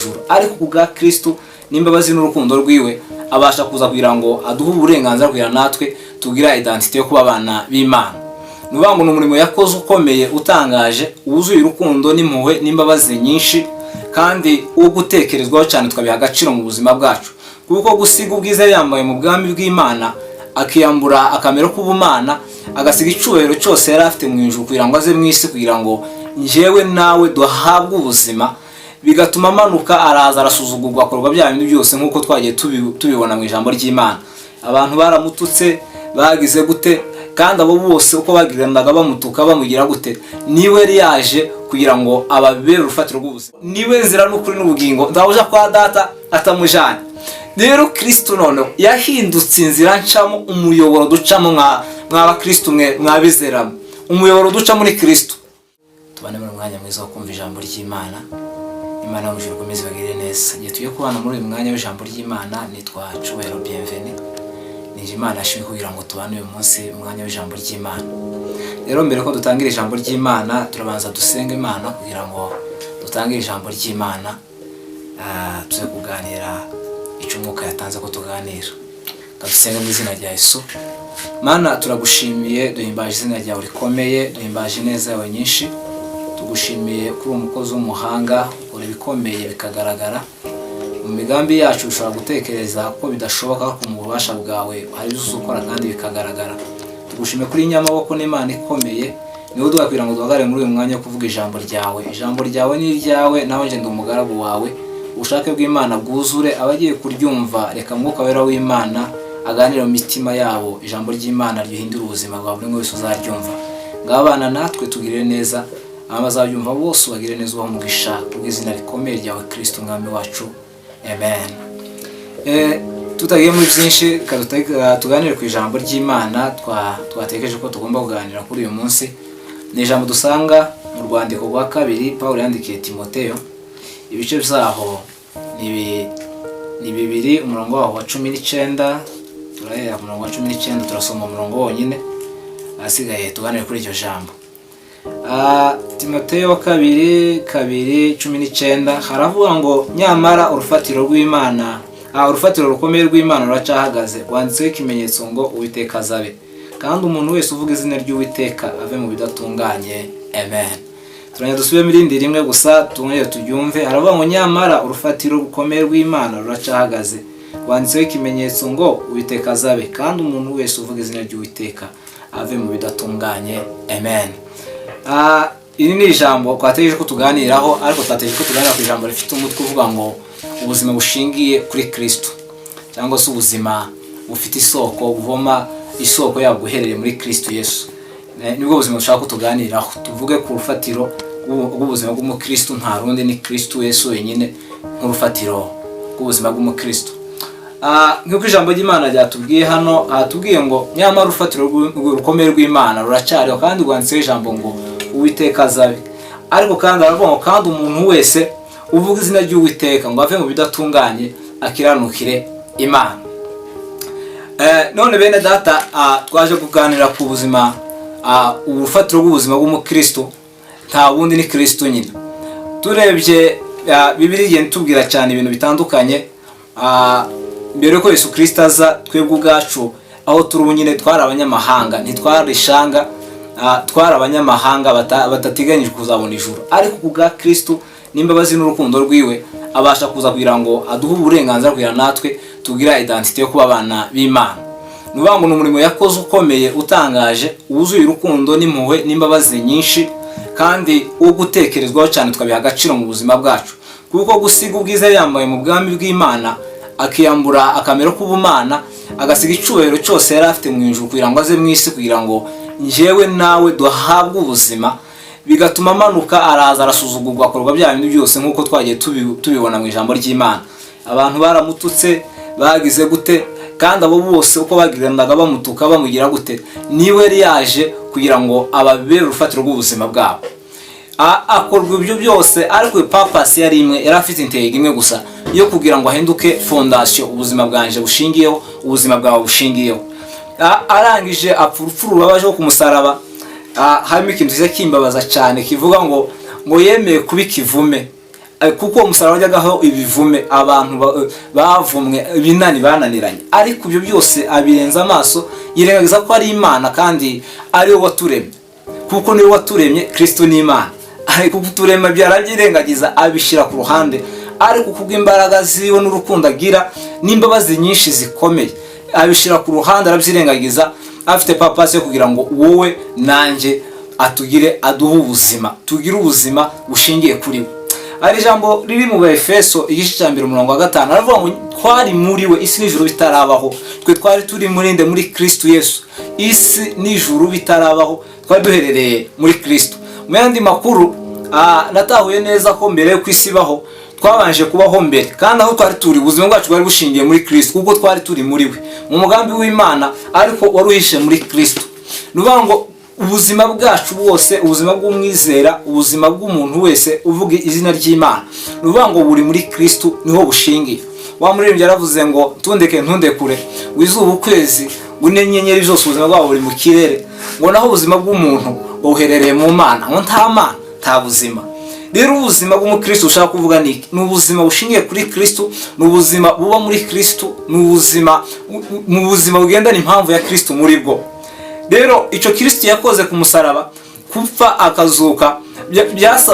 Ijuru, ariko ku bwa Kristo n'imbabazi n'urukundo rwiwe abasha kuza kugira ngo aduhe uburenganzira kugira natwe tugira identité yo kuba abana b'Imana. Ni ukuvuga ngo ni umurimo yakoze ukomeye, utangaje, wuzuye urukundo n'impuhwe n'imbabazi nyinshi, kandi wo gutekerezwaho cyane, tukabiha agaciro mu buzima bwacu, kuko gusiga ubwiza yari yambaye mu bwami bw'Imana, akiyambura akamero k'ubumana, agasiga icyubahiro cyose yari afite mu ijuru kugira ngo aze mu isi, kugira ngo njyewe nawe duhabwe ubuzima, bigatuma amanuka, araza, arasuzugurwa, akorwa bya bindi byose nk'uko twagiye tubibona mu ijambo ry'Imana. Abantu baramututse, bagize gute, kandi abo bose uko bagendaga bamutuka, bamugira gute, niwe yari yaje kugira ngo ababere urufatiro rw'ubuzima. Niwe nzira n'ukuri n'ubugingo, nzawuja kwa Data atamujanye. Rero Kristo noneho yahindutse inzira ncamo, umuyoboro ducamo mw'abakristo mwe mwabizeramo, umuyoboro duca muri Kristo. Tubane muri umwanya mwiza wo kumva ijambo ry'Imana. Imana yo mu ijuru ikomeze ibagirire neza. Igihe tugiye kubana muri uyu mwanya w'ijambo ry'Imana, nitwa Cubahiro Bienvenu. Nije Imana yashimye kugira ngo tubane uyu munsi umwanya w'ijambo ry'Imana. Rero mbere ko dutangira ijambo ry'Imana, turabanza dusenga Imana kugira ngo dutangire ijambo ry'Imana, tuze kuganira icyo Umwuka yatanze ko tuganira. Dusenge mu izina rya Yesu. Mana, turagushimiye, duhimbaje izina ryawe rikomeye, duhimbaje ineza yawe nyinshi. Tugushimiye kuri umukozi w'umuhanga, ukora ibikomeye bikagaragara. Mu migambi yacu ushobora gutekereza ko bidashoboka, ko mu bubasha bwawe hari ibyo ukora kandi bikagaragara. Tugushimiye kuri nyamaboko n'Imana ikomeye, niwe uduha kugira ngo duhagarare muri uyu mwanya wo kuvuga ijambo ryawe. Ijambo ryawe ni iryawe, nawe njye ndi umugaragu wawe. Ubushake bw'Imana bwuzure abagiye kuryumva. Reka Mwuka Wera w'Imana aganire mu mitima yabo, ijambo ry'Imana rihindura ubuzima bwa buri umwe wese uzaryumva. Ngabana natwe, tugirire neza aba bazabyumva bose, ubagire neza, ubaha umugisha kubw'izina rikomeye ryawe Kristo Umwami wacu, amen. Tutagiye muri byinshi, reka tuganire ku ijambo ry'Imana twatekereje ko tugomba kuganira kuri uyu munsi. Ni ijambo dusanga mu rwandiko rwa kabiri Paul yandikiye Timoteyo, ibice byaho ni 2, umurongo waho wa 19. Turahera ku murongo wa 19, turasoma umurongo wonyine, ahasigaye tuganire kuri iryo jambo. Timoteyo wa kabiri 2:19 haravuga ngo: "Nyamara urufatiro rw'Imana, urufatiro rukomeye rw'Imana ruracyahagaze, rwanditseho ikimenyetso ngo: 'Uwiteka azabe, kandi umuntu wese uvuga izina ry'Uwiteka ave mu bidatunganye.'" Amen. Turongera dusubiremo irindi rimwe gusa, twongere turyumve. Haravuga ngo: "Nyamara urufatiro rukomeye rw'Imana ruracyahagaze, rwanditseho ikimenyetso ngo: 'Uwiteka azabe, kandi umuntu wese uvuga izina ry'Uwiteka ave mu bidatunganye.'" Amen. Iri ni ijambo twategereje ko tuganiraho, ariko twategereje ko tuganira ku ijambo rifite umutwe uvuga ngo ubuzima bushingiye kuri Kristo, cyangwa se ubuzima bufite isoko, buvoma isoko yabwo uherereye muri Kristo Yesu. Nibwo buzima dushaka ko tuganiraho, tuvuge ku rufatiro rw'ubuzima bw'umukristo. Nta rundi, ni Kristo Yesu wenyine nk'urufatiro rw'ubuzima bw'umukristo. Nk'uko ijambo ry'Imana ryatubwiye hano, hatubwiye ngo: "Nyamara urufatiro rukomeye rw'Imana ruracyariho, kandi rwanditseho ijambo ngo: 'Uwiteka azabe.'" Ariko kandi aravuga ngo: "Kandi umuntu wese uvuga izina ry'Uwiteka ngo ave mu bidatunganye, akiranukire Imana." None bene Data, twaje kuganira ku buzima, urufatiro rw'ubuzima bw'umukristo nta bundi, ni Kristo nyine. Turebye, Bibiliya igenda itubwira cyane ibintu bitandukanye. Mbere yuko Yesu Kristo aza, twebwe ubwacu aho turi ubu nyine twari abanyamahanga, ntitwari ishanga, twari abanyamahanga batateganyijwe kuzabona ijuru. Ariko ku bwa Kristo n'imbabazi n'urukundo rwiwe abasha kuza kugira ngo aduhe uburenganzira kugira natwe tugira identité yo kuba abana b'Imana. Ni ukuvuga ngo ni umurimo yakoze ukomeye, utangaje, wuzuye urukundo n'impuhwe n'imbabazi nyinshi, kandi wo gutekerezwaho cyane, tukabiha agaciro mu buzima bwacu, kuko gusiga ubwiza yari yambaye mu bwami bw'Imana, akiyambura akamero k'ubumana, agasiga icyubahiro cyose yari afite mu ijuru kugira ngo aze mu isi, kugira ngo njyewe nawe duhabwe ubuzima, bigatuma amanuka, araza, arasuzugurwa, akorwa bya bindi byose nk'uko twagiye tubibona mu ijambo ry'Imana. Abantu baramututse, bagize gute, kandi abo bose uko bagendaga bamutuka, bamugira gute, niwe yari yaje kugira ngo ababere urufatiro rw'ubuzima bwabo. Akorwa ibyo byose, ariko purpose yari imwe, yari afite intego imwe gusa yo kugira ngo ahinduke fondation ubuzima bwanje bushingiyeho, ubuzima bwawe bushingiyeho. Arangije apfa urupfu rubabaje ku musaraba. Harimo ikintu kiza kimbabaza cyane kivuga ngo yemeye kuba ikivume. Kuko uwo musaraba wajyagaho ibivume, abantu bavumwe, ibinani bananiranye. Ariko ibyo byose abirenza amaso, yirengagiza ko ari Imana kandi ari we waturemye, kuko niwe waturemye. Kristo ni Imana, ariko kuturema byarabyirengagiza, abishyira ku ruhande. Ariko kubw'imbaraga ziwe n'urukundo agira n'imbabazi nyinshi zikomeye, abishyira ku ruhande, arabyirengagiza, afite purpose yo kugira ngo wowe nanjye atugire, aduhe ubuzima, tugire ubuzima bushingiye kuri we. Hari ijambo riri mu Efeso igice cya 1, umurongo wa 5, aravuga ngo twari muri we isi n'ijuru bitarabaho. Twe twari turi muri nde? Muri Kristo Yesu. Isi n'ijuru bitarabaho, twari duherereye muri Kristo. Mu yandi makuru, natahuye neza ko mbere y'uko isi ibaho, twabanje kubaho mbere, kandi aho twari turi, ubuzima bwacu bwari bushingiye muri Kristo, kuko twari turi muri we, mu mugambi w'Imana, ariko wari uhishe muri Kristo. Ni ukuvuga ngo ubuzima bwacu bwose, ubuzima bw'umwizera, ubuzima bw'umuntu wese uvuga izina ry'Imana, ni ukuvuga ngo buri muri Kristo, niho bushingiye. Wa muririmbyi yaravuze ngo ntundeke, ntundekure, ngo izuba, ukwezi, ngo n'inyenyeri zose, ubuzima bwabo buri mu kirere, ngo naho ubuzima bw'umuntu buherereye mu Mana, ngo nta Mana nta buzima. Rero ubuzima bw'umukristo ushaka kuvuga ni iki? Ni ubuzima bushingiye kuri Kristo, ni ubuzima buba muri Kristo, ni ubuzima bugendana impamvu ya Kristo muri bwo. Rero icyo Kristo yakoze ku musaraba, gupfa akazuka,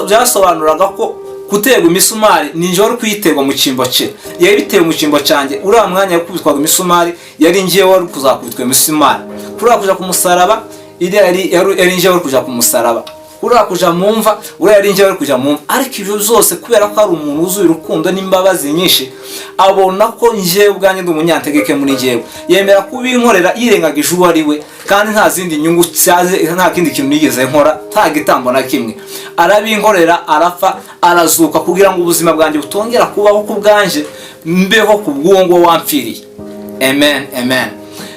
byasobanuraga ko guterwa imisumari ni njye wari kuyiterwa mu cyimbo cye. Yari bitewe mu cyimbo cyanjye. Uriya mwanya yakubitwaga imisumari, yari ngiye wari kuzakubitwa imisumari. Kuriya kuja ku musaraba, iriya yari ngiye wari kuja ku musaraba. Uriya kuja mu mva, uriya yari ngiye wari kuja mu mva. Ariko ibyo byose, kubera ko ari umuntu wuzuye urukundo n'imbabazi nyinshi, abona ko njyewe ubwanjye ndi umunyantegeke muri njyewe, yemera kubinkorera yirengagije uwo ari we, kandi nta zindi nyungu, nta kindi kintu nigeze nkora, nta gitambo na kimwe. Arabinkorera, arapfa, arazuka, kugira ngo ubuzima bwanjye butongera kubaho ku bwanjye, mbeho ku bw'uwo nguwo wampfiriye. Amen, amen.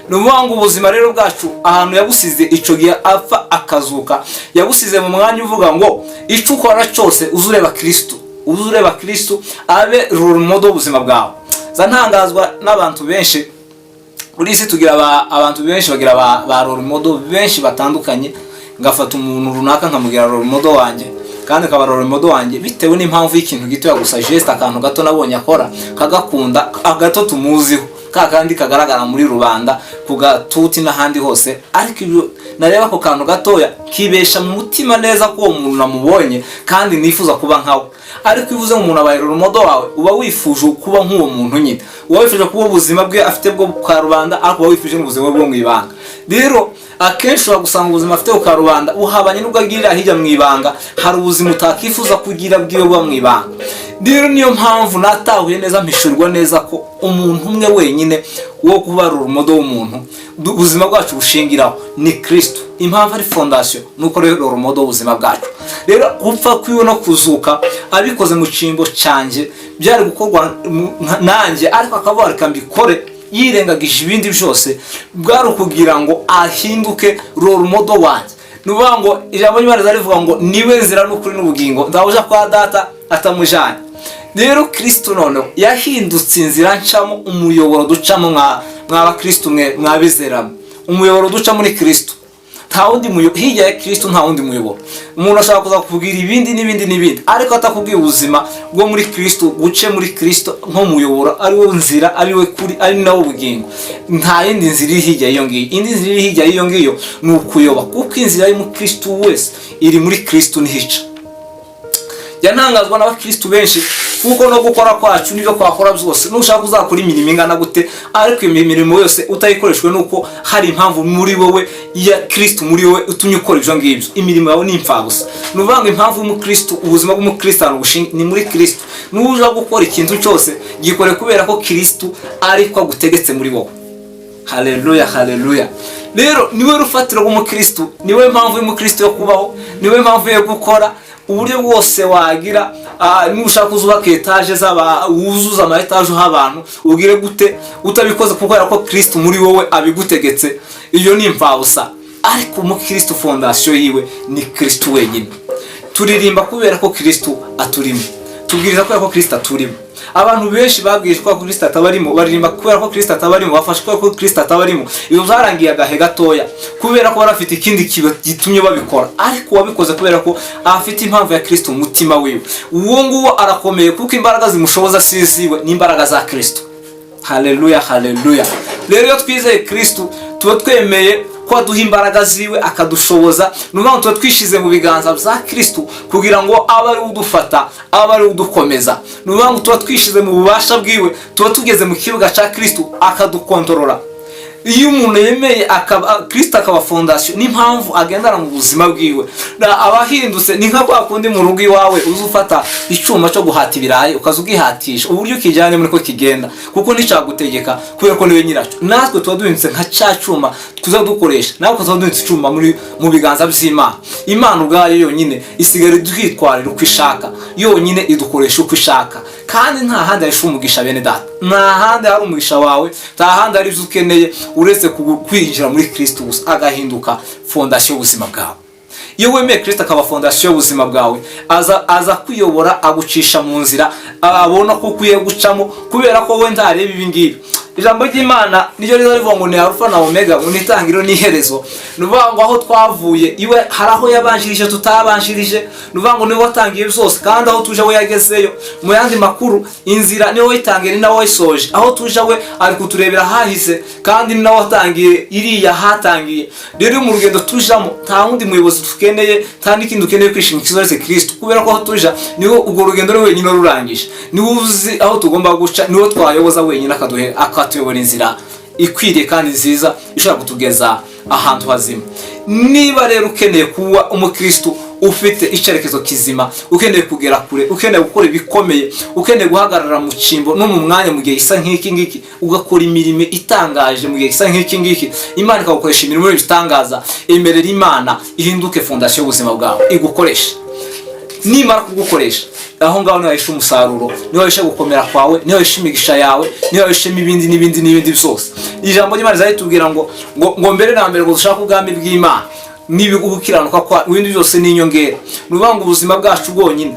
Ni ukuvuga ngo ubuzima rero bwacu, ahantu yabusize icyo gihe apfa akazuka, yabusize mu mwanya uvuga ngo icyo ukora cyose uze ureba Kirisitu, uze ureba Kirisitu, abe role model w'ubuzima bwawe. Za ntangazwa n'abantu benshi muri isi, tugira abantu benshi bagira ba role model benshi batandukanye. Ngafata umuntu runaka nkamugira role model wanjye, kandi akaba role model wanjye bitewe n'impamvu y'ikintu gitoya gusa, geste, akantu gato nabonye akora kagakunda, gato tumuziho, ka kandi kagaragara muri rubanda ku gatuti n'ahandi hose. Ariko ibyo nareba ako kantu gatoya, kibesha mu mutima neza ko uwo muntu namubonye kandi nifuza kuba nkawe. Ariko iyo uvuze ngo umuntu abaye role model wawe, uba wifuje kuba nk'uwo muntu nyine, uba wifuje kuba ubuzima bwe afite bwo ku rubanda, ariko uba wifuje n'ubuzima bwe bwo mu ibanga. Rero akenshi ushobora gusanga ubuzima afite ku karubanda buhabanye n'ubwo agirira hirya mu ibanga. Hari ubuzima utakifuza kugira bwiwe buba mu ibanga. Rero niyo mpamvu natahuye neza, mpishurwa neza ko umuntu umwe wenyine wo kuba role model w'umuntu, ubuzima bwacu bushingiraho, ni Kristo. Impamvu ari fondation ni uko rero role model w'ubuzima bwacu. Rero gupfa kwiwe no kuzuka abikoze mu cyimbo cyanjye, byari gukorwa nanjye, ariko akavuga reka mbikore, yirengagije ibindi byose, bwari ukugira ngo ahinduke role model wanjye. Ni ukuvuga ngo ijambo ry'Imana rivuga ngo niwe nzira n'ukuri n'ubugingo, nzawuja kwa Data atamujanye. Rero Kristo noneho yahindutse inzira ncamo, umuyoboro ducamo. Mwa bakristo mwe mwabizeramo, umuyoboro duca muri Kristo. Nta wundi muyoboro hirya ya Kristo, nta wundi muyoboro. Umuntu ashobora kuza kukubwira ibindi n'ibindi n'ibindi, ariko atakubwiye ubuzima bwo muri Kristo, guce muri Kristo nk'umuyoboro, ari wo nzira, ari we kuri, ari nawo bugingo. Nta yindi nzira iri hirya y'iyo ngiyo. Indi nzira iri hirya y'iyo ngiyo ni ukuyoba, kuko inzira y'umukristo wese iri muri Kristo, ntihica. Yantangazwa n'abakristu benshi, kuko no gukora kwacu n'ibyo twakora byose, nushaka uzakora imirimo ingana gute, ariko iyo mirimo yose utayikoreshwe nuko hari impamvu muri wowe ya Kristu muri wowe utumye ukora ibyo ngibyo, imirimo yawe ni imfabusa. Ni ukuvuga ngo impamvu y'umukristu, ubuzima bw'umukristu ahantu bushingiye ni muri Kristu. Nuja gukora ikintu cyose, gikore kubera ko Kristu ariko agutegetse muri wowe. Haleluya, haleluya. Rero niwe rufatiro rw'umukristu, niwe mpamvu y'umukristu yo kubaho, niwe mpamvu yo gukora. Uburyo bwose wagira, nushaka uzubaka etaje z'aba, wuzuza ama etaje uha abantu, ugire gute, utabikoze kubera ko Kristu muri wowe abigutegetse, iyo ni imfabusa. Ariko umukristu fondation yiwe ni Kristu wenyine. Turirimba kubera ko Kristu aturimo, tubwiriza kubera ko Kristu aturimo. Abantu benshi babwirijwe ko Kristo atabarimo, baririmba kubera ko Kristo atabarimo, bafashwa kubera ko Kristo atabarimo. Ibyo byarangiye agahe gatoya, kubera ko bari bafite ikindi gitumye babikora. Ariko uwabikoze kubera ko afite impamvu ya Kristo mu mutima wiwe, uwo nguwo arakomeye, kuko imbaraga zimushoboza si iziwe, ni imbaraga za Kristo. Haleluya, haleluya! Rero iyo twizeye Kristo, tuba twemeye ko aduha imbaraga ziwe, akadushoboza. Ni ukuvuga ngo tuba twishyize mu biganza bya Kristo kugira ngo abe ari udufata, abe ari udukomeza. Ni ukuvuga ngo tuba twishyize mu bubasha bwiwe, tuba tugeze mu kibuga cya Kristo, akadukontorora. Iyo umuntu yemeye akaba Kristo, akaba fondation n'impamvu agendana mu buzima bwiwe, aba ahindutse. Ni nka kwa kundi mu rugo iwawe uza ufata icyuma cyo guhata ibirayi, ukaza ugihatisha uburyo ukijyanye muri ko kigenda, kuko nticyagutegeka, kubera ko niwe nyiracyo. Natwe tuba duhindutse nka cya cyuma tuza dukoresha, natwe tuba duhindutse icyuma mu biganza by'Imana. Imana ubwayo yonyine isigara idwitwarira uko ishaka, yonyine idukoresha uko ishaka. Kandi nta handi hahisha umugisha, bene data, nta handi hari umugisha wawe, nta handi hari ibyo ukeneye uretse kwinjira muri Kristo gusa, agahinduka fondation y'ubuzima bwawe. Iyo wemeye Kristo akaba fondation y'ubuzima bwawe, aza kuyobora, agucisha mu nzira abona ko ukwiye gucamo, kubera ko we ntareba ibi ngibi. Ijambo ry'Imana niryo riza rivuga ngo ni Alufa na Omega, ngo ni itangiriro n'iherezo. Ni ukuvuga ngo aho twavuye iwe hari aho yabanjirije tutabanjirije. Ni ukuvuga ngo niwe watangiye byose, kandi aho tuje we yagezeyo. Mu yandi makuru, inzira niwe wayitangiye, ni nawe wayisoje. Aho tuje we ari kuturebera hahise, kandi ni nawe watangiye iriya hatangiye. Rero iyo mu rugendo tujamo nta wundi muyobozi dukeneye, nta n'ikindi dukeneye kwishingikiriza uretse Kristo, kubera ko aho tuja niwe urwo rugendo ni wenyine rurangije, niwe uzi aho tugomba guca, niwe twayoboza wenyine, akatuyobora inzira ikwiriye kandi nziza ishobora kutugeza ahantu hazima. Niba rero ukeneye kuba umukristo ufite icyerekezo kizima, ukeneye kugera kure, ukeneye gukora ibikomeye, ukeneye guhagarara mu cyimbo no mu mwanya mu gihe gisa nk'iki ngiki, ugakora imirimo itangaje mu gihe gisa nk'iki ngiki, Imana ikagukoresha imirimo y'ibitangaza, emerera Imana ihinduke fondation y'ubuzima bwawe, igukoresha. Nimara kugukoresha, aho ngaho niho wahisha umusaruro, niho wahisha gukomera kwawe, niho wahisha imigisha yawe, niho wahishamo ibindi n'ibindi n'ibindi byose. Ijambo ry'Imana rizahita ngo mbere na mbere ngo dushake ubwami bw'Imana n'ibigukiranuka kwa ibindi byose ni inyongera. Ni ukuvuga ngo ubuzima bwacu bwonyine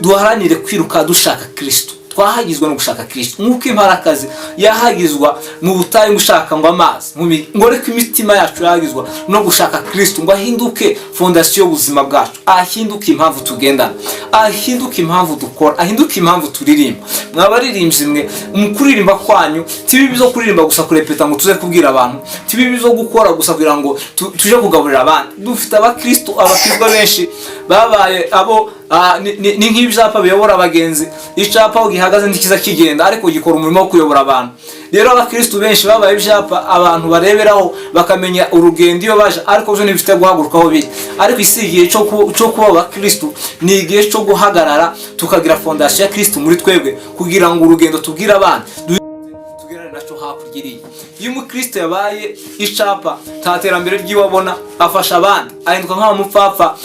duharanire kwiruka dushaka Kristo. Twahagizwa no gushaka Kristo, nk'uko imparakazi yahagizwa mu butayu gushaka ngo amazi, ngo reka imitima yacu yahagizwa no gushaka Kristo, ngo ahinduke fondation y'ubuzima bwacu, ahinduke impamvu tugendana, ahinduke impamvu dukora, ahinduke impamvu turirimba. Mwabaririmbyi mwe, mu kuririmba kwanyu tibibi zo kuririmba gusa, kurepeta ngo tuze kubwira abantu, tibibi zo gukora gusa kugira ngo tuje kugaburira abandi. Dufite abakristo, abakizwa benshi babaye abo ni nk'ibyapa biyobora abagenzi. Icyapa aho gihagaze ntikiza kigenda, ariko gikora umurimo wo kuyobora abantu. Rero abakristo benshi babaye ibyapa abantu bareberaho bakamenya urugendo iyo baje, ariko byo ntibifite guhaguruka aho biri. Ariko isi, igihe cyo kuba abakristo ni igihe cyo guhagarara, tukagira fondation ya Kristo muri twebwe, kugira ngo urugendo tubwire abandi tugerane nacyo hakurya iriya. Iyo umukristo yabaye icapa, nta terambere ry'iwe abona, afasha abandi, ahinduka nk'amupfapfa.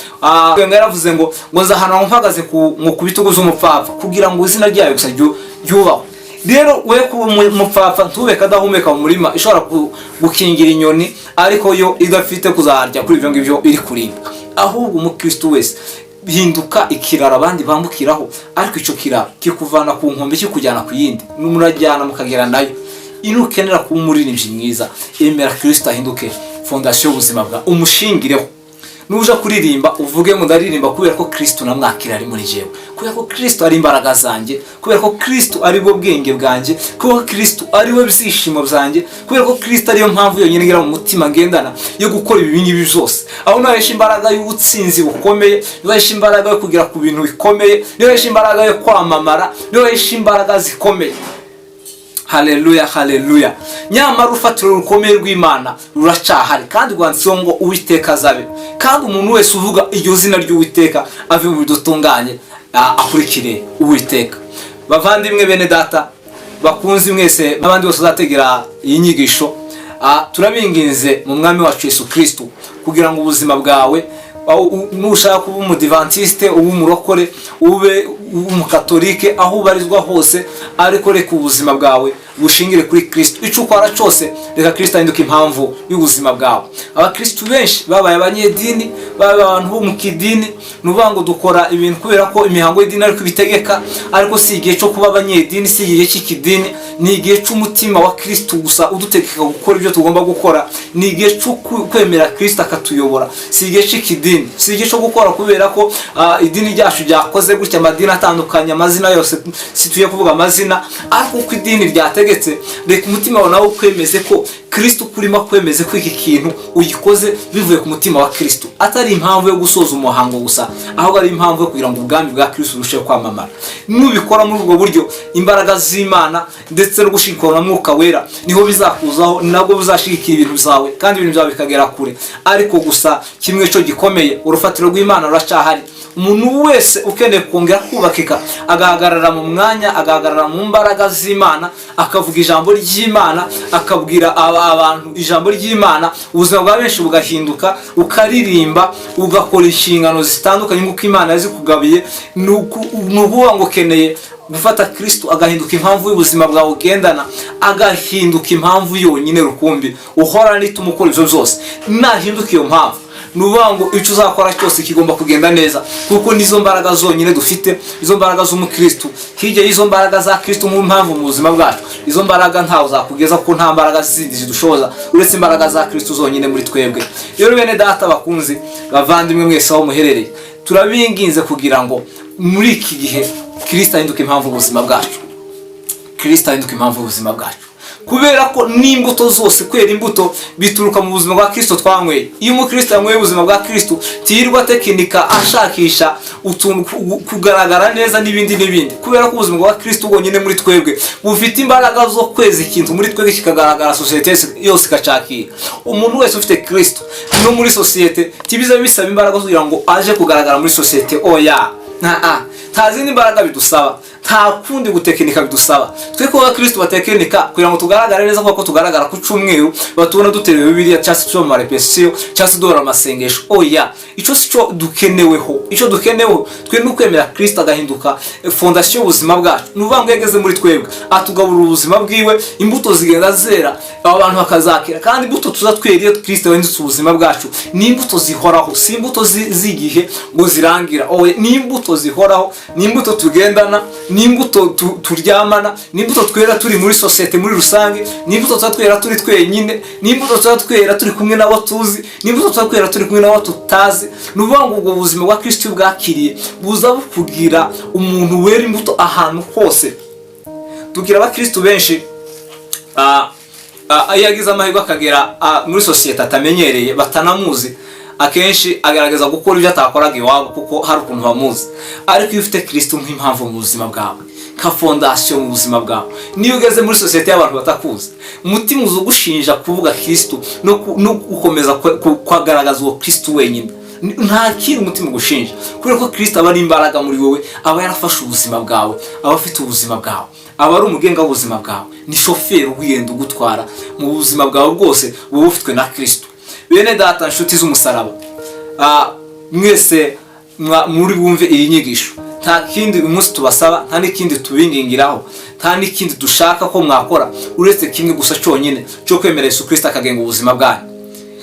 Yaravuze ngo nzahanwa mpagaze ngo ku bitugu z'umupfapfa, kugira ngo izina ryayo gusa ryubahwe. Rero we kuba umupfapfa, ntube kadahumeka mu murima ishobora gukingira inyoni, ariko yo idafite kuzarya kuri ibyo ngibyo iri kurinda. Ahubwo umukristo wese hinduka ikiraro abandi bambukiraho, ariko icyo kiraro kikuvana ku nkombe kikujyana ku yindi, murajyana mukagera nayo. Iyo ukenera kuba umuririmbyi mwiza, emera Kristo ahinduke fondation y'ubuzima bwawe, umushingireho. Nuja kuririmba uvuge ngo ndaririmba kubera ko Kristo namwakira ari muri jewe, kubera ko Kristo ari imbaraga zanjye, kubera ko Kristo ari bwo bwenge bwanjye, kubera ko Kristo ari we byishimo byanjye, kubera ko Kristo ariyo mpamvu yonyine ngira mu mutima ngendana yo gukora ibi ngibi byose. Aho nahesha imbaraga y'ubutsinzi bukomeye, niho hesha imbaraga yo kugera ku bintu bikomeye, niho hesha imbaraga yo kwamamara, niho hesha imbaraga zikomeye. Haleluya, haleluya! Nyamara urufatiro rukomeye rw'Imana ruracyahari, kandi rwanditseho ngo Uwiteka azabe, kandi umuntu wese uvuga iryo zina ry'Uwiteka ave mu bidutunganye, akurikire Uwiteka. Bavandimwe, bene data bakunzi mwese n'abandi bose uzategera iyi nyigisho, turabinginze mu Mwami wacu Yesu Kristo, kugira ngo ubuzima bwawe, nushaka kuba umudivantiste, ube umurokore, ube umukatolike, aho ubarizwa hose, ariko reka ubuzima bwawe Bushingire kuri Kristo. Icyo ukora cyose, reka Kristo ahinduke impamvu y'ubuzima bwawe. Abakristo benshi babaye abanyedini, babaye abantu bo mu kidini. Ni ukuvuga ngo dukora ibintu kubera ko imihango y'idini ariko ibitegeka, ariko si igihe cyo kuba abanyedini, si igihe cy'ikidini, ni igihe cy'umutima wa Kristo gusa udutegeka gukora ibyo tugomba gukora. Ni igihe cyo kwemera Kristo akatuyobora, si igihe cy'ikidini, si igihe cyo gukora kubera ko idini ryacu ryakoze gutya. Amadini atandukanye, amazina yose, si tuye kuvuga amazina, ariko uko idini ryategetse, reka umutima wawe nawe ukwemeze ko Kristo ukurimo akwemeze ko iki kintu uyikoze bivuye ku mutima wa Kristo, atari impamvu yo gusoza umuhango gusa, ahubwo ari impamvu yo kugira ngo ubwami bwa Kristo burusheho kwamamara. Nubikora muri ubwo buryo, imbaraga z'Imana ndetse no gushigikirwa na Mwuka Wera niho bizakuzaho, ni nabwo bizashigikira ibintu byawe, kandi ibintu byawe bikagera kure. Ariko gusa kimwe cyo gikomeye, urufatiro rw'Imana ruracyahari. Umuntu wese ukeneye kongera kubakika, agahagarara mu mwanya, agahagarara mu mbaraga z'Imana, akavuga ijambo ry'Imana, akabwira abantu ijambo ry'Imana, ubuzima bwa benshi bugahinduka, ukaririmba, ugakora inshingano zitandukanye nk'uko Imana yazikugabiye, ni ukuvuga ngo ukeneye gufata Kristo agahinduka impamvu y'ubuzima bwawe ugendana, agahinduka impamvu yonyine rukumbi uhora nituma ukora ibyo byose. Nahinduka iyo mpamvu, ni ukuvuga ngo icyo uzakora cyose kigomba kugenda neza, kuko nizo mbaraga zonyine dufite, izo mbaraga z'umukristo. Hirya y'izo mbaraga za Kristo mu mpamvu mu buzima bwacu, izo mbaraga ntawe zakugeza, kuko nta mbaraga zindi zidushoboza uretse imbaraga za Kristo zonyine muri twebwe. Rero bene data bakunzi, bavandimwe mwese aho muherereye, turabinginze kugira ngo muri iki gihe Kristo ahinduke impamvu ubuzima bwacu, Kristo ahinduke impamvu ubuzima bwacu, kubera ko n'imbuto zose, kwera imbuto bituruka mu buzima bwa Kristo twanyweye. Iyo umukristo yanyweye ubuzima bwa Kristo, tirirwa tekinika ashakisha utuntu kugaragara neza n'ibindi n'ibindi, kubera ko ubuzima bwa Kristo bwonyine muri twebwe bufite imbaraga zo kweza ikintu muri twebwe kikagaragara, sosiyete yose ikacakira. Umuntu wese ufite Kristo no muri sosiyete, tibiza bisaba imbaraga kugira ngo aje kugaragara muri sosiyete. Oya, nta zindi mbaraga bidusaba, nta kundi gutekinika bidusaba. Twe kuba abakristo batekinika kugira ngo tugaragare neza, kuko tugaragara ku cyumweru batubona duteruye Bibiliya, cyangwa se tuba mu marepesiyo, cyangwa se duhora amasengesho. Oya, icyo si cyo dukeneweho. Icyo dukeneweho twe ni ukwemera Kristo agahinduka fondation y'ubuzima bwacu. Ni ukuvuga ngo iyo ageze muri twebwe, atugaburira ubuzima bwiwe, imbuto zigenda zera, abo bantu bakazakira. Kandi imbuto tuza twera iyo Kristo yahindutse ubuzima bwacu ni imbuto zihoraho, si imbuto z'igihe ngo zirangira. Oya, ni imbuto zihoraho, ni imbuto tugendana, ni imbuto turyamana, ni imbuto twera turi muri sosiyete muri rusange, ni imbuto tuba twera turi twenyine, ni imbuto tuba twera turi kumwe n'abo tuzi, ni imbuto tuba twera turi kumwe n'abo tutazi. Ni ukuvuga ngo ubwo buzima bwa Kristo iyo bwakiriye buza bukugira umuntu wera imbuto ahantu hose. Tugira abakristo benshi, iyo agize amahirwe akagera muri sosiyete atamenyereye, batanamuzi, akenshi agaragaza gukora ibyo atakoraga iwabo, kuko hari ukuntu bamuzi. Ariko iyo ufite Kristo nk'impamvu mu buzima bwawe, nka fondation mu buzima bwawe, niyo ugeze muri sosiyete y'abantu batakuzi, umutima uza ugushinja kuvuga Kristo no gukomeza kugaragaza uwo Kristo wenyine. Nta kindi umutima ugushinja, kubera ko Kristo aba ari imbaraga muri wowe, aba yarafashe ubuzima bwawe, aba afite ubuzima bwawe, aba ari umugenga w'ubuzima bwawe, ni shoferi ugenda ugutwara mu buzima bwawe bwose, buba bufitwe na Kristo. Bene data, inshuti z'umusaraba, mwese muri bumve iyi nyigisho, nta kindi uyu munsi tubasaba, nta n'ikindi tubingingiraho, nta n'ikindi dushaka ko mwakora uretse kimwe gusa cyonyine cyo kwemera Yesu Kirisito akagenga ubuzima bwanyu.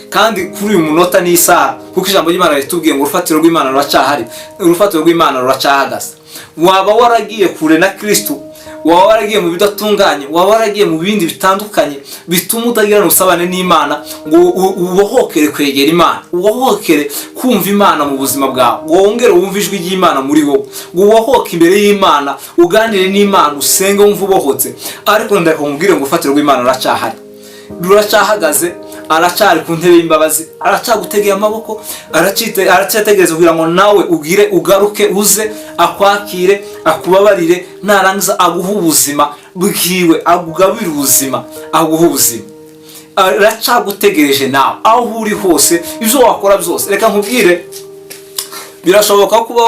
Kandi kuri uyu munota n'isaha, kuko ijambo ry'Imana ritubwiye ngo urufatiro rw'Imana ruracyahari, urufatiro rw'Imana ruracyahagaze. Waba waragiye kure na Kristo, waba waragiye mu bidatunganye, waba waragiye mu bindi bitandukanye bituma utagirana ubusabane n'Imana, ngo ubohokere kwegera Imana, ubohokere kumva Imana mu buzima bwawe, wongere wumve ijwi ry'Imana muri wowe, ngo ubohoke imbere y'Imana, uganire n'Imana, usenge, wumve ubohotse. Ariko ndakubwire ngo urufatiro rw'Imana ruracyahari, ruracyahagaze. Aracyari ku ntebe y'imbabazi, aracyagutegeye amaboko, aracyategereza kugira ngo nawe ugire ugaruke, uze akwakire, akubabarire, narangiza aguhe ubuzima bwiwe, akugabire ubuzima, aguhe ubuzima. Aracyagutegereje nawe aho uri hose, ibyo wakora byose. Reka nkubwire, birashoboka kuba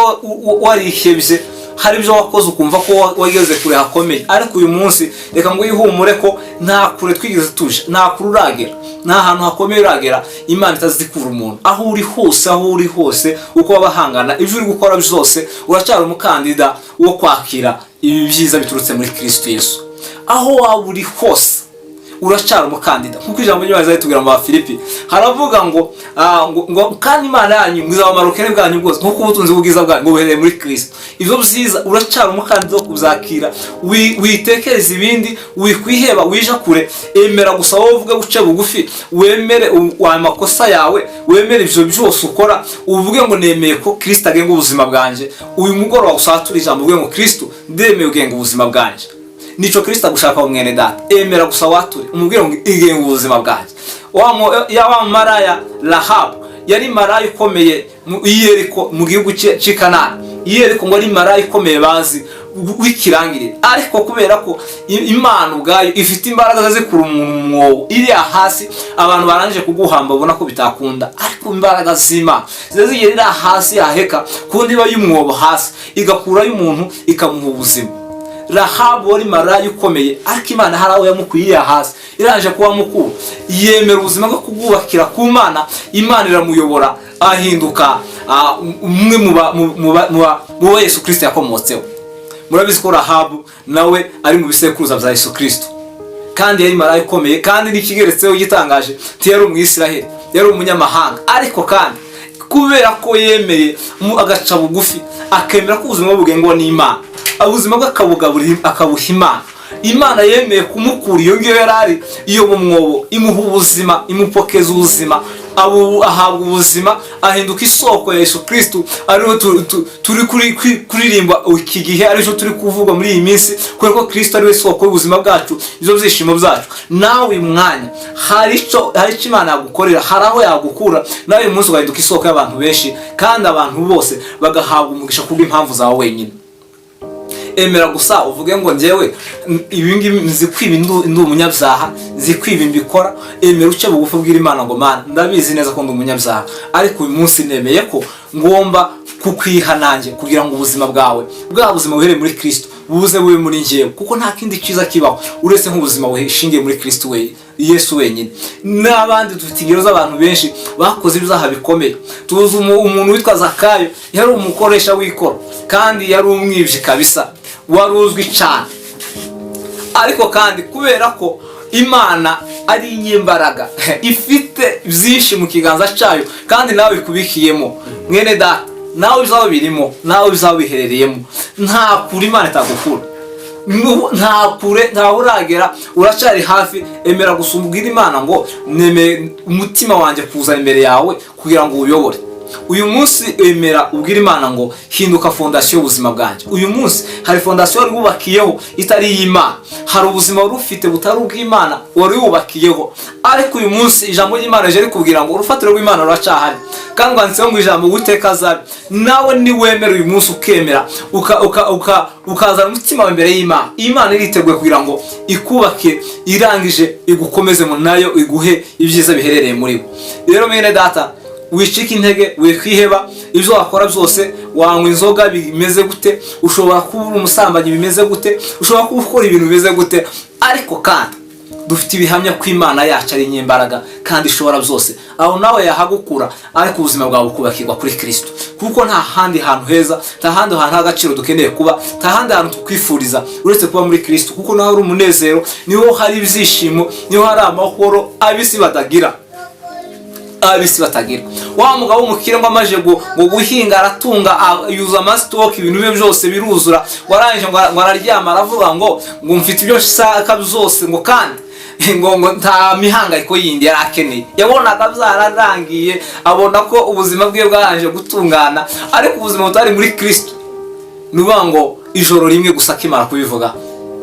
warihebye, hari ibyo wakoze ukumva ko wageze kure hakomeye, ariko uyu munsi reka ngo wihumure ko nta kure twigeze tuje, nta kure uragera, nta hantu hakomeye uragera Imana itazikura umuntu. Aho uri hose, aho uri hose, uko waba hangana, ibyo uri gukora byose, uracyari umukandida wo kwakira ibi byiza biturutse muri Kristo Yesu. Aho waba uri hose, uracyari umukandida, nk'uko ijambo ry'Imana ritubwira mu Bafilipi. Haravuga ngo kandi Imana yanyu ngo izabamara ubukene bwanyu bwose nk'uko ubutunzi bw'ubwiza bwanyu ngo buhereye muri Kirisito. Ibyo byiza uracyari umukandida wo kuzakira. Witekereza ibindi, wikwiheba, wija kure. Emera gusa wowe uvuge, uce bugufi, wemere amakosa yawe, wemere ibyo byose ukora, uvuge ngo: "Nemeye ko Kirisito agenga ubuzima bwanjye." Uyu mugoroba usature ijambo, uvuge ngo: "Kirisito, ndemeye ugenga ubuzima bwanjye." Nico Kirisito agushaka, mwene data. Emera gusa wature, umubwire ngo: "Igenga ubuzima bwanjye." Wa maraya Rahabu yari maraya ukomeye i Yeriko, mu gihugu cy'i Kanani. I Yeriko ngo ari maraya ikomeye bazi w'ikirangirire, ariko kubera ko Imana ubwayo ifite imbaraga zikura umuntu mu mwobo iriya hasi, abantu barangije kuguhamba, babona ko bitakunda, ariko imbaraga z'Imana ziba zigera iriya hasi yaheka ku ndiba y'umwobo hasi, igakurayo umuntu, ikamuha ubuzima. Rahabu wari maraya ukomeye, ariko Imana hari aho yamukuye iriya hasi. Irangije kuba mukuru, yemera ubuzima bwo kubwubakira ku Mana. Imana iramuyobora, ahinduka umwe mu ba Yesu Kirisito yakomotseho. Murabizi ko Rahabu nawe ari mu bisekuruza bya Yesu Kirisito, kandi yari maraya ikomeye. Kandi n'ikigeretseho gitangaje, ntiyari Umwisiraheli, yari umunyamahanga. Ariko kandi kubera ko yemeye, agaca bugufi, akemera ko ubuzima bwe bugengwa n'Imana, ubuzima bwe akabugaburira, akabuha Imana, Imana yemeye kumukura iyo ngiyo yari ari iyo mu mwobo, imuha ubuzima, imupokeza ubuzima, ahabwa ubuzima, ahinduka isoko ya Yesu Kristo, ariho turi kuririmba iki gihe, aricyo turi kuvuga muri iyi minsi, kubera ko Kristo ariwe soko y'ubuzima bwacu, ibyo byishimo byacu. Nawe uyu mwanya hari icyo Imana yagukorera, hari aho yagukura, nawe uyu munsi ugahinduka isoko y'abantu benshi, kandi abantu bose bagahabwa umugisha kubw'impamvu zawe wenyine. Emera gusa uvuge ngo: "Njyewe ibi ngibi nzi kwiba, ndi umunyabyaha, nzi kwiba, mbikora." Emera uce bugufi, ubwira Imana ngo: "Mana, ndabizi neza ko ndi umunyabyaha, ariko uyu munsi nemeye ko ngomba kukwiha nanjye, kugira ngo ubuzima bwawe, bwa buzima buhereye muri Kirisito, buze bube muri njyewe, kuko nta kindi cyiza kibaho uretse nk'ubuzima bushingiye muri Kirisito we Yesu wenyine." N'abandi, dufite ingero z'abantu benshi bakoze ibyaha bikomeye. Tuzi umuntu witwa Zakayo, yari umukoresha w'ikoro kandi yari umwibyi kabisa, wari uzwi cyane. Ariko kandi kubera ko Imana ari inyembaraga, ifite byinshi mu kiganza cyayo, kandi nawe ikubikiyemo, mwene data, nawe bizaba birimo, nawe bizaba biherereyemo. Nta kure Imana itagukura, nta kure, ntawe uragera, uracyari hafi. Emera gusa ubwira Imana ngo: "Nemeye umutima wanjye kuza imbere yawe kugira ngo uyobore uyu munsi." Emera ubwira Imana ngo: "Hinduka fondasiyo y'ubuzima bwanjye." Uyu munsi hari fondasiyo wari wubakiyeho itari iy'Imana, hari ubuzima wari ufite butari ubw'Imana wari wubakiyeho. Ariko uyu munsi ijambo ry'Imana rije rikubwira ngo urufatiro rw'Imana ruracyahari, kandi rwanditseho ngo ijambo "Uwiteka azabe". Nawe niwemera uyu munsi, ukemera, ukazana umutima wawe imbere y'Imana, Imana iriteguye kugira ngo ikubake, irangije igukomeze mu nayo, iguhe ibyiza biherereye muri we. Rero mwene data, wicika intege, wikwiheba. Ibyo wakora byose, wanywa inzoga bimeze gute, ushobora kuba uri umusambanyi bimeze gute, ushobora kuba ukora ibintu bimeze gute, ariko kandi dufite ibihamya ko Imana yacu ari inyembaraga kandi ishobora byose. Aho nawe yahagukura, ariko ubuzima bwawe bukubakirwa kuri Kirisito, kuko nta handi hantu heza, nta handi hantu h'agaciro dukeneye kuba, nta handi hantu tukwifuriza uretse kuba muri Kirisito, kuko naho hari umunezero, niho hari ibyishimo, niho hari amahoro ab'isi batagira, ab'isi batagira. Wa mugabo w'umukire ngo amaze ngo guhinga, aratunga, yuzuza amasitoke, ibintu bye byose biruzura. Warangije ngo araryama, aravuga ngo mfite ibyo nshaka byose, ngo kandi ngo nta mihangayiko yindi yari akeneye. Yabonaga byararangiye, abona ko ubuzima bwe bwarangije gutungana. Ariko ubuzima butari muri Kirisito, ni ukuvuga ngo ijoro rimwe gusa akimara kubivuga,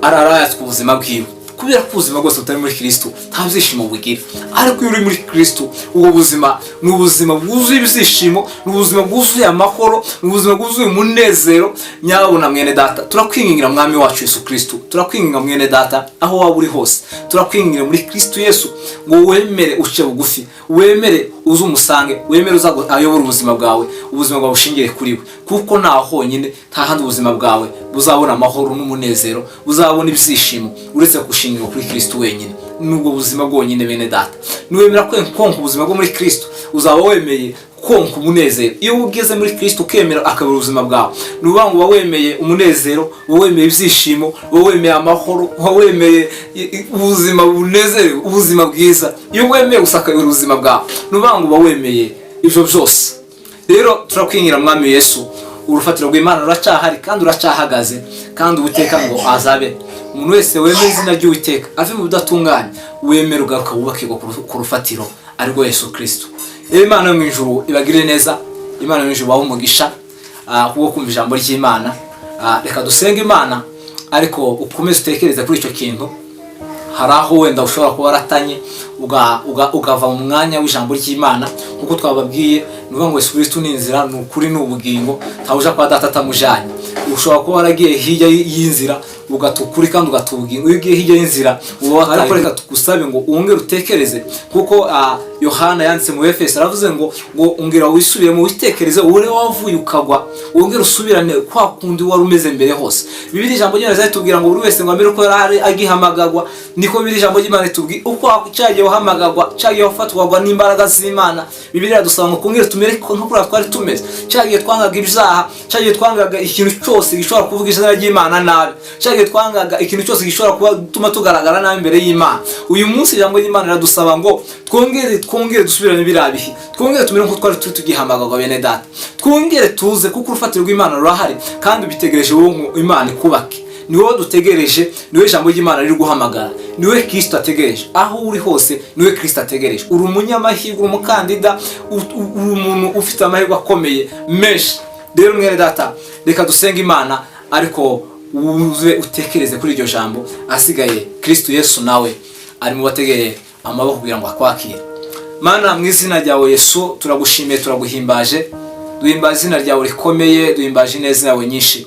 ararayatswe ubuzima bwiwe, kubera ko ubuzima bwose butari muri Kirisito nta byishimo bugira. Ariko iyo uri muri Kirisito, ubwo buzima ni ubuzima bwuzuye ibyishimo, ni ubuzima bwuzuye amahoro, ni ubuzima bwuzuye umunezero. Nyabuna mwene data, turakwingingira, Mwami wacu Yesu Kirisito, turakwinginga mwene data, aho waba uri hose, turakwingingira muri Kirisito Yesu ngo wemere uce bugufi, wemere uze umusange, wemere uza ayobore ubuzima bwawe, ubuzima bwawe bushingire kuri we, kuko nta honyine, nta handi ubuzima bwawe buzabona amahoro n'umunezero, buzabona ibyishimo, uretse gushingirwa kuri Kirisito wenyine. Nubwo buzima bwonyine, bene data, niwemera konka ubuzima bwo muri Kirisito. Uzaba wemeye konka umunezero. Iyo ugeze muri Kristo, ukemera akabura ubuzima bwawe, ni ukuvuga ngo uba wemeye umunezero, uba wemeye ibyishimo, uba wemeye amahoro, uba wemeye ubuzima bunezerewe, ubuzima bwiza. Iyo wemeye gusa akabura ubuzima bwawe, ni ukuvuga ngo uba wemeye ibyo byose. Rero turakwingira, Mwami Yesu, urufatiro rw'Imana ruracyahari kandi ruracyahagaze, kandi Uwiteka ngo azabe. Umuntu wese wemeye izina ry'Uwiteka ave mu budatunganye, wemere ugaruka wubakirwa ku rufatiro arirwo Yesu Kristo. Rero Imana yo mu ijuru ibagirire neza, Imana yo mu ijuru ibahe umugisha kubwo kumva ijambo ry'Imana. Reka dusenge Imana, ariko ukomeze utekereze kuri icyo kintu. Hari aho wenda ushobora kuba waratanye, ukava mu mwanya w'ijambo ry'Imana. Nk'uko twababwiye, ni ukuvuga ngo Yesu Kristo ni inzira, ni ukuri, ni ubugingo, ntawuja kwa Data atamujanye. Ushobora kuba waragiye hirya y'inzira, ugata ukuri kandi ugata ubugingo. Iyo ugiye hirya y'inzira uba wataye. Ariko reka tugusabe ngo wongere utekereze, kuko Yohana yanditse mu Efeso, aravuze ngo ongera wisubiremo, witekereze ure wavuye ukagwa, wongere usubirane kwa kundi wari umeze mbere hose. Bibiri, ijambo ry'Imana ritubwira ngo buri wese ngo amere uko yari ari agihamagagwa. Niko bibiri, ijambo ry'Imana ritubwira uko cyagiye uhamagagwa, cyagiye ufatwagwa n'imbaraga z'Imana. Bibiri iradusaba ngo twongere tumere nko kuriya twari tumeze cyagiye twangaga ibyaha, cyagiye twangaga ikintu cyose gishobora kuvuga izina ry'Imana nabi, cyagiye twangaga ikintu cyose gishobora kuba gutuma tugaragara nabi imbere y'Imana. Uyu munsi ijambo ry'Imana riradusaba ngo twongere dusubirane biriya bihe, twongere tumere nk'uko twari turi tugihamagagwa. Bene Data, twongere tuze, kuko urufatiro rw'Imana rurahari kandi ubitegereje wowe ngo Imana ikubake. Ni wowe dutegereje, ni wowe ijambo ry'Imana riri guhamagara, ni wowe Kirisito ategereje. Aho uri hose ni wowe Kirisito ategereje. Uri umunyamahirwe, uri umukandida, uri umuntu ufite amahirwe akomeye menshi. Rero mwene Data, reka dusenge Imana, ariko uze utekereze kuri iryo jambo. Asigaye Kirisito Yesu nawe ari mu bategereye amaboko kugira ngo akwakire. Mana, mu izina ryawe Yesu, turagushimiye, turaguhimbaje, duhimbaje izina ryawe rikomeye, duhimbaje ineza yawe nyinshi.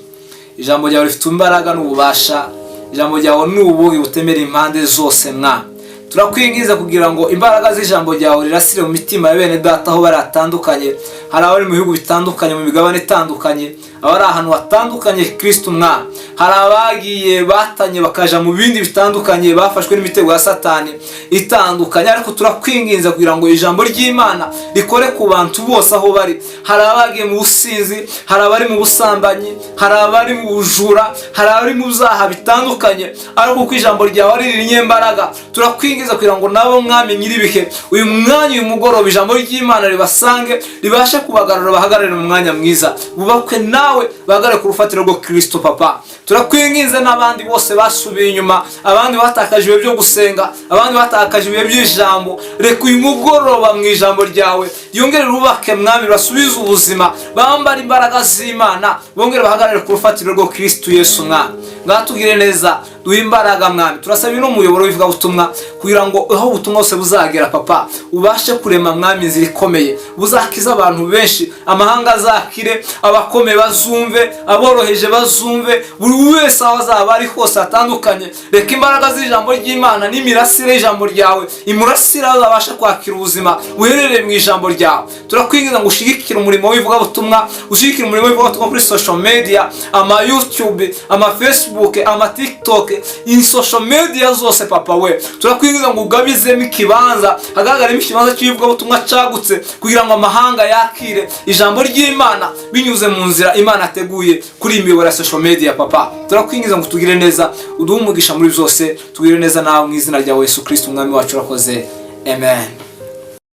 Ijambo ryawe rifite imbaraga n'ububasha, ijambo ryawe ni ubugi butemera impande zose. Mwa turakwingiza kugira ngo imbaraga z'ijambo ryawe rirasire mu mitima ya bene Data aho bari hatandukanye. Hari abari mu bihugu bitandukanye, mu migabane itandukanye, abari ahantu hatandukanye. Kristo mwa, hari abagiye batanye bakaja mu bindi bitandukanye, bafashwe n'imitego ya Satani itandukanye, ariko turakwinginze kugira ngo ijambo ry'Imana rikore ku bantu bose aho bari. Hari abagiye mu businzi, hari abari mu busambanyi, hari abari mu bujura, hari abari mu byaha bitandukanye, ariko kuko ijambo ryawe ari irinyembaraga, turakwingiza kugira ngo nabo, Mwami nyir'ibihe, uyu mwanya, uyu mugoroba, ijambo ry'Imana ribasange, ribashe kubagarura, bahagarare mu mwanya mwiza, bubakwe nawe, bahagarare ku rufatiro rwo Kristo. Papa, turakwinginze n'abandi bose basubiye inyuma, abandi batakaje ibihe byo gusenga, abandi batakaje ibihe by'ijambo. Reka uyu mugoroba mu ijambo ryawe yongere rubake, Mwami, basubize ubuzima, bambare imbaraga z'Imana, bongere bahagarare ku rufatiro rwo Kristo Yesu. Mwami, ngatugire neza, duhe imbaraga. Mwami, turasaba ino muyoboro w'ivugabutumwa kugira ngo aho ubutumwa bwose buzagera, Papa, ubashe kurema, Mwami, inzira ikomeye buzakiza abantu benshi, amahanga azakire, abakomeye bazumve, aboroheje bazumve, buri wese aho azaba ari hose hatandukanye. Reka imbaraga z'ijambo ry'Imana n'imirasire y'ijambo ryawe imurasire, aho azabasha kwakira ubuzima buherereye mu ijambo ryawe. Turakwinginga ngo ushigikire umurimo w'ivugabutumwa, ushyigikire umurimo w'ivugabutumwa kuri social media, ama YouTube, ama Facebook, ama TikTok, in social media zose. Papa we, turakwinginga ngo ugabizemo ikibanza, hagaragaremo ikibanza cy'ivugabutumwa cyagutse, kugira ngo amahanga yakire ijambo ry'Imana binyuze mu nzira Imana ateguye kuri iyi miyoboro ya social media. Papa, turakwinginga ngo tugire neza, uduhe umugisha muri byose, tugire neza nawe mu izina rya Yesu Kristo Umwami wacu. Urakoze, amen.